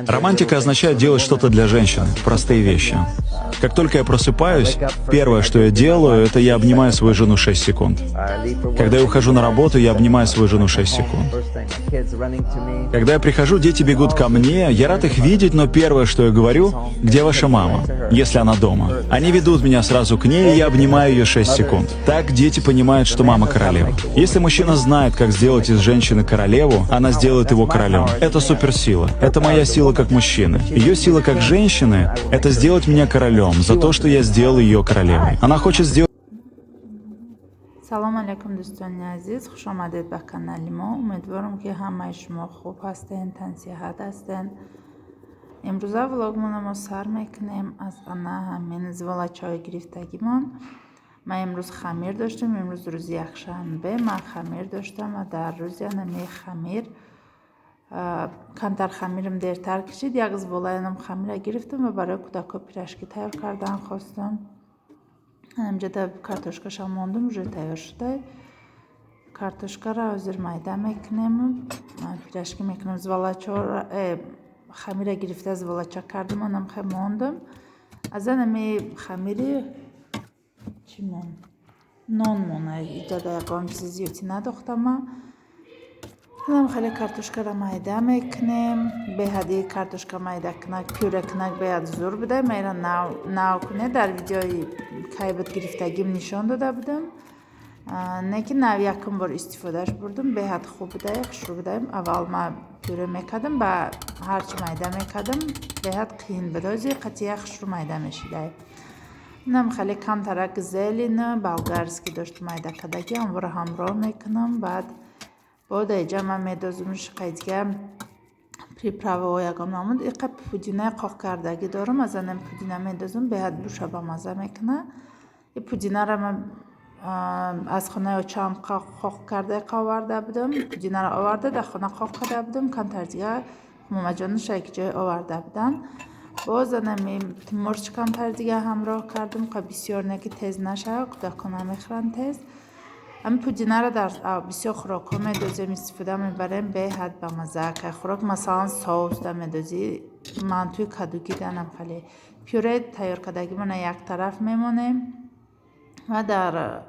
Романтика означает делать что-то для женщин, простые вещи. Как только я просыпаюсь, первое, что я делаю, это я обнимаю свою жену 6 секунд. Когда я ухожу на работу, я обнимаю свою жену 6 секунд. Когда я прихожу, дети бегут ко мне, я рад их видеть, но первое, что я говорю: «Где ваша мама?», если она дома. Они ведут меня сразу к ней, и я обнимаю ее 6 секунд. Так дети понимают, что мама королева. Если мужчина знает, как сделать из женщины королеву, она сделает его королем. Это суперсила. Это моя сила как мужчины. Ее сила как женщины — это сделать меня королем за то, что я сделал ее королевой. Она хочет сделать Салом алайкум, дӯстони азиз, хушомадед ба канали мо. Умедворам, ки ҳамаи шумо хуб ҳастен, тансиҳат ҳастен. Имрӯза влогмонро мо сар мекунем аз ана ҳамин зволачаҳои гирифтагимон. Ман имрӯз хамир доштам. Имрӯз рӯзи якшанбе, ман хамир доштам ва дар рӯзи анами хамир камтар хамирам дертар кашид. Як зволаянам хамира гирифтам ва барои кӯдакҳо пирожки тайёр кардан хостам. Ҳаминҷода картошкашам мондум, уже тайёр шуда. Картошкаро ҳозир майда мекунем, пирожки мекунем. Зволачаро, хамира гирифта, зволача кардам, анам хе мондум. Аз анами хамири чӣ монд? Нон мона. Иҷода ягон чизи зиёдӣ надохтама. Анам хеле картошкаро майда мекунем. Беҳади картошка майда кунак, пюре кунак беҳад зур буда. Ман инро нав куне дар видеои кай буд гирифтагим нишон дода будам. Не ки нав якум бор истифодааш бурдум, беҳад хуб буда, хушрӯ буда. Аввал ман пюре мекардам, ба ҳарчи майда мекардам, беҳад қиин буд. Ҳозир қатъия хушрӯ майда мешидай. Инам хеле камтарак зелень болгарский дошт майда кардагӣ, онро ҳамроҳ мекунам. Баъд бо даиҷа ман медозумш қайдига приправаҳо ягон намуд. Иқа пудинаи қоқ кардагӣ дорам, аз анам пудина медозум, беҳад буша бамазза мекунад. И пудинаро ман аз хонаи очаам қоқ карда оварда будам. Пудинаро оварда, дар хона қоқ карда будам, камтар дига мамаҷонаша як ҷое оварда буданд. Боз анами мурч камтар дига ҳамроҳ кардам, қа бисёр не, ки тез нашавад, кӯдакон намехӯранд тез. Ҳамин пудинаро дар бисёр хӯрокҳо медозем, истифода мебарем, беҳад бамазза. Кай хӯрок, масалан, соусда медозӣ, мантуи кадугиданам хеле. Пюре тайёр кардагимона як тараф мемонем ва дар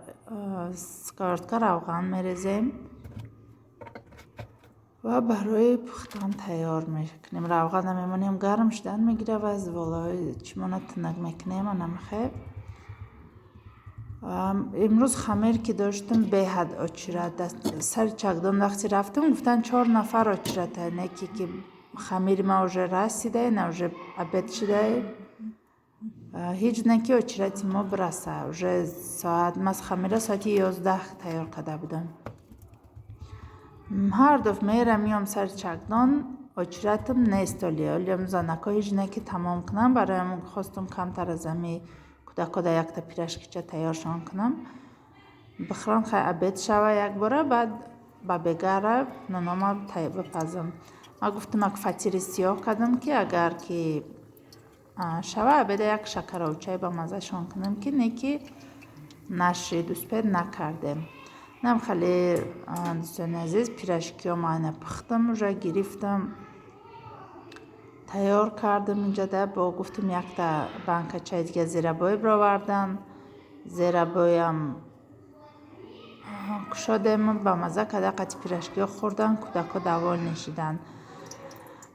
сковородка равған мерезем ва барои пухтан тайёр мекунем. Равғана мемонем, гарм шудан мегирад ва зволаҳои чимона тунук мекунем анамхе. Имрӯз хамир ки доштам, беҳад очередь. Сари чакдон вақте рафтам, гуфтанд, чор нафар очередь, не ки хамири ма уже расида, на уже обед шуда. Ҳеҷ не ки очереди мо бираса. Уже соат ман хамира соати 11 тайёр карда будам. Ҳар дафъ мерам, меом сари чакдон, очередам нест оли. Олиам занакҳо ҳеҷ не ки тамом кунам, барои ҳамон хостум камтар аз ҳами кӯдакҳо дар якта пирожкича тайёршон кунам. Бихӯранд, хай, обед шава якбора, баъд ба бегара нонома бипазам. Ман гуфтам, як фатири сиёҳ кардам, ки агар ки шава, обеда як шакаровчаи бамаззашон кунам, ки не ки нашид, успеть накардем. Инам хеле, дӯстони азиз, пирожкиҳо ман ина пухтам, уже гирифтам, тайёр кардам инҷода. Бо гуфтам, якта банкачаи дига зеробой бировардан. Зеробоям кушодем, бамазза карда қати пирожкиҳо хӯрдан, кӯдакҳо довольны шуданд.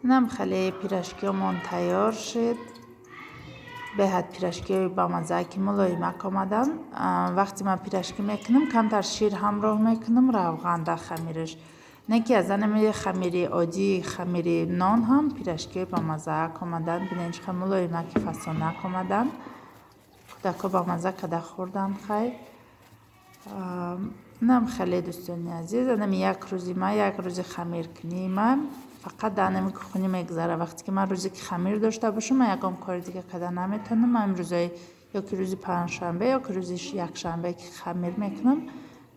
Инам хеле пирожкиҳомон тайёр шуд. Беҳад пирожкиҳои бамазза ки мулоимак омаданд. Вақте ман пирожки мекунам, камтар шир ҳамроҳ мекунам, равған дар хамираш. Не ки аз анами хамири оддии хамири нон ҳам пирожкиҳои бамаззаак омаданд. Бинед, чӣ қадр мулоимаки фасонак омаданд. Кӯдакҳо бамазза карда хӯрданд, хай. Инам хеле, дӯстони азиз, анами як рӯзи ман, як рӯзи хамиркунии ман фақат дар анами кухонӣ мегузарад. Вақте ки ман рӯзе ки хамир дошта бошам, ман ягон кори дига карда наметавонам. Ман рӯзои ё ки рӯзи панҷшанбе, ё ки рӯзи якшанбе ки хамир мекунам,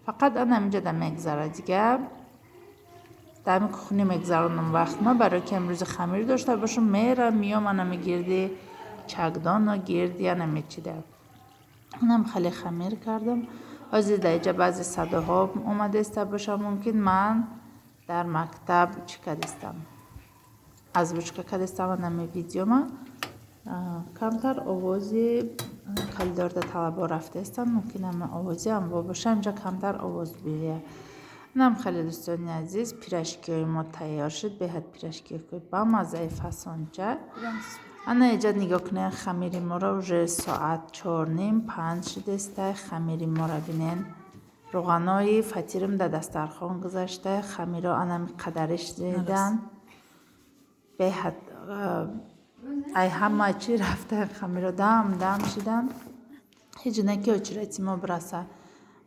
фақат ана ҳаминҷода мегузарад. Дига дар ҳамин кухонӣ мегузаронам вақтма, барое ки рӯзи хамир дошта бошам, мерам, меом анами гирди чакдону гирди анами чида. Инам хеле хамир кардам. Ҳозир дар инҷа баъзе садоҳо омадаиста боша мумкин, ман дар мактаб чӣ кардистам. Озвучка кардестам анами видеома. Камтар овози калидорда талабо рафтаистанд, мумкин ама овози амво боша, инҷа камтар овоз бия. Инам хеле, дӯстони азиз, пирожкиҳои мо тайёр шуд. Беҳад пирожкиҳои бамаззаи фасонча. Ана иҷа нигоҳ кунед, хамири моро уже соат 4:30, 5 шудеста. Хамири моро бинен, рӯғанои фатирим дар дастархон гузашта, хамиро анами қадариш дидан. Беҳад ай ҳама чӣ рафта, хамиро дам дам шидан. Ҳеҷ не ки очереди мо бираса.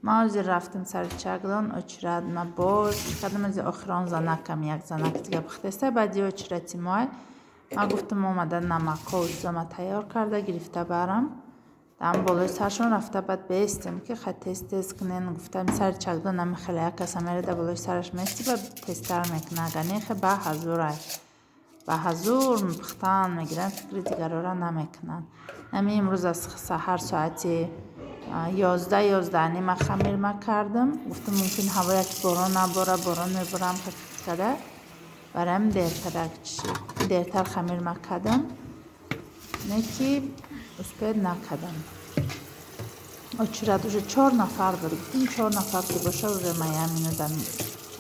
Ман ҳозир рафтам сари чакдон, очередь ма боз кардам. Ози охирон занакам, як занак дига пухтеста, баъди очереди моай. Ман гуфтам, омада намакҳо чизома тайёр карда гирифта барам, дам болои саршон рафта, баъд бестем, ки хай тез тез кунен. Гуфтам, сари чакдон ами хеле як каса мереда, болои сараш мести, ба тезтар мекуна. Агар не, хе ба ҳазурай, ба ҳазур пухтан мегиранд, фикри дигарора намекунанд. Ами имрӯз аз саҳар соати 11, 11:30 хамир ма кардам. Гуфтам, мумкин ҳаво як борон набора, борон меборам када, бароям дертарак дертар хамир ма кардам, не ки успеть накардам. Очередь уже чор нафар буд. Гуфтам, чор нафар ки боша, уже ма яминудам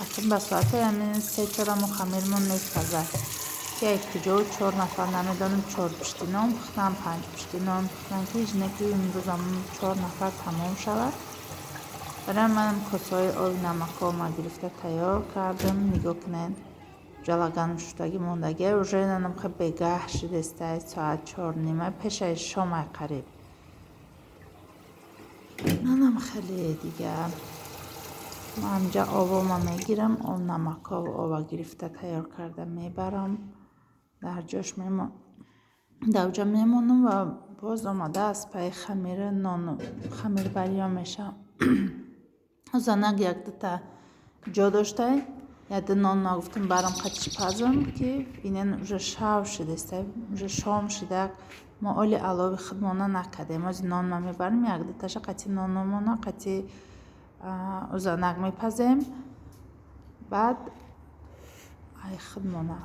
акн ба соати ҳамин се чорамо хамирмон мепазад. Ки куҷо чор нафар намедонам, чор пушти нон пухтан, панҷ пушти нон пухтан, ки ҳеҷ не ки имрӯз чор нафар тамом шавад. Барои манам косаҳои оби намакҳо ма гирифта тайёр кардам. Нигоҳ кунед, ҷалаган шуштагӣ мондагӣ, уже нанам хе бегаҳ шидестай, соат 4:30, пешаи шомай қариб. Нанам хеле дига ман инҷа обома мегирам, об намакҳову оба гирифта тайёр карда мебарам, дар ҷош дар оҷа мемонам ва боз омада аз пайи хамири нону хамирбарён мешавам. Занак якдута ҷо доштай, якду нон ма гуфтам, барам қатиш пазам, ки бинен, уже шав шудеста, уже шом шуда, мо оли алови худмона накардем. Ози нон ма мебарем, якдуташа қати нономона қати узанак мепазем, баъд ай худмона,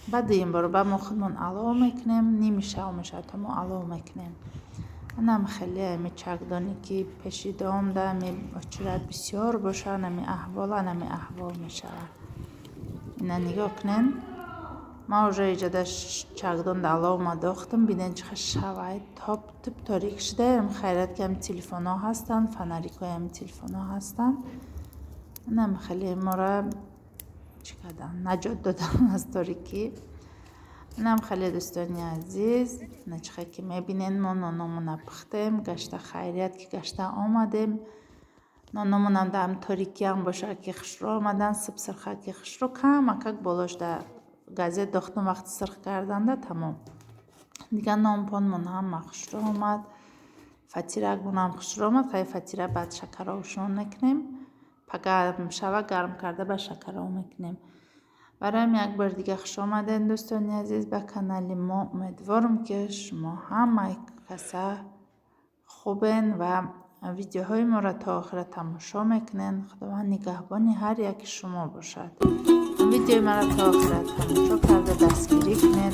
баъд дуюм бор баъд мо худмон алов мекунем. Ними шав мешавад, то мо алов мекунем. Анам хеле ами чакдоне ки пеши домда ами очередь бисёр боша, анами аҳвол, анами аҳвол мешавад. Ина нигоҳ кунен, ман уже иҷода чакдонда аловма дохтам. Бинен, чӣ хел шавай, топ туп торик шуда. Хайрат ки ами телефонҳо ҳастанд, фонарикҳои ами телефонҳо ҳастанд. Анам хеле мора чӣ кардан, наҷот додан аз торикӣ. Инам хеле, дӯстони азиз, ина чӣ хел ки мебинен, мо нономона пухтем, гашта хайрият ки гашта омадем. Нономонам дар торикиам боша ки хушрӯ омадан, сибсирха ки хушрӯ, камакак болошда газет дохтам, вақти сирх карданда тамом. Дигар нонпонмон ҳама хушрӯ омад, фатиракмонам хушрӯ омад. Хай, фатира баъд шакаровшон мекунем, пага шава гарм карда ба шакаров мекунем. Бароям як бори дига хуш омадед, дӯстони азиз, ба канали мо. Умедворам, ки шумо ҳамаи каса хубен ва видеоҳои моро то охира тамошо мекунед. Худованд нигаҳбони ҳар яки шумо бошад. Видеои маро то охира тамошо карда дастгирӣ кунед.